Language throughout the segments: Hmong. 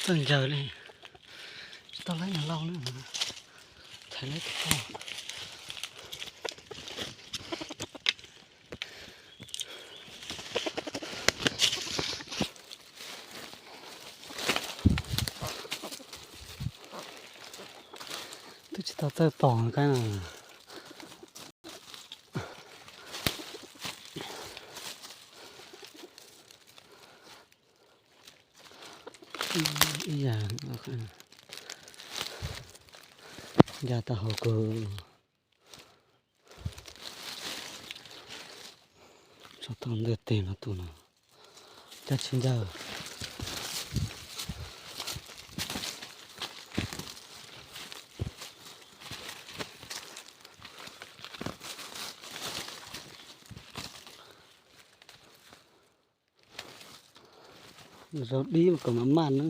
Txawj ncaws li, tsis tau laib nyuag lauj na, thaiv laib tus poj. Twb tsis tau txawj tos qaib na. Ib yam, ncaj tau hauv kawg. Tso tau ntej teg no tus no, cab tsis ncaj. Zaub dib mas kom mam maj na.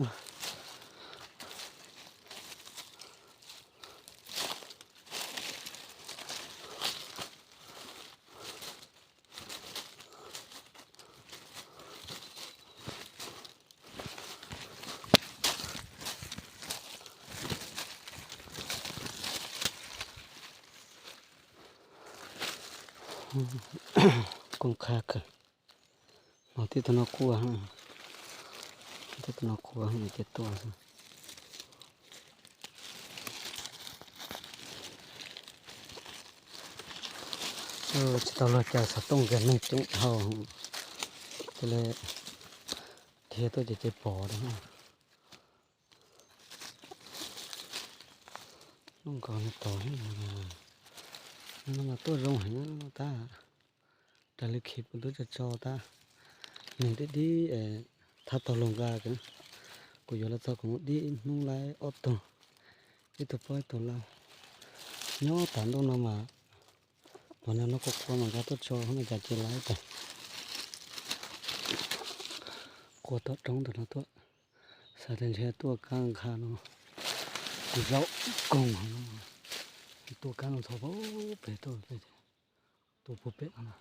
Koom qha kawg. Mas tib tug no quaj, tib tug no quaj ces tuaj xwb. Tsis tau luag caw xov tooj kiag neeg coob dhau, cia li dhia tuaj ces ces pom rau. Hnub nkaus no tos, no mas tuaj zoo heev tab. Raws li khi kuv twb tso tso tab, nws dib dib, thab tau los nqa kawg. Kuv yuav los txog kuv mus dib ib hnub laib ob tug, ib tug poj ib tug lau. Nyob tas ntuj no mas, los nag no quaj quaj mas nqa tuaj tso no cas cia laib tas. Quaj tom roob ntawm no tuaj, xav tias ntshe tuaj kab nqha no, zaub koog no, tuaj kab no ntxhov pem tuaj pem, tuaj puag pem no.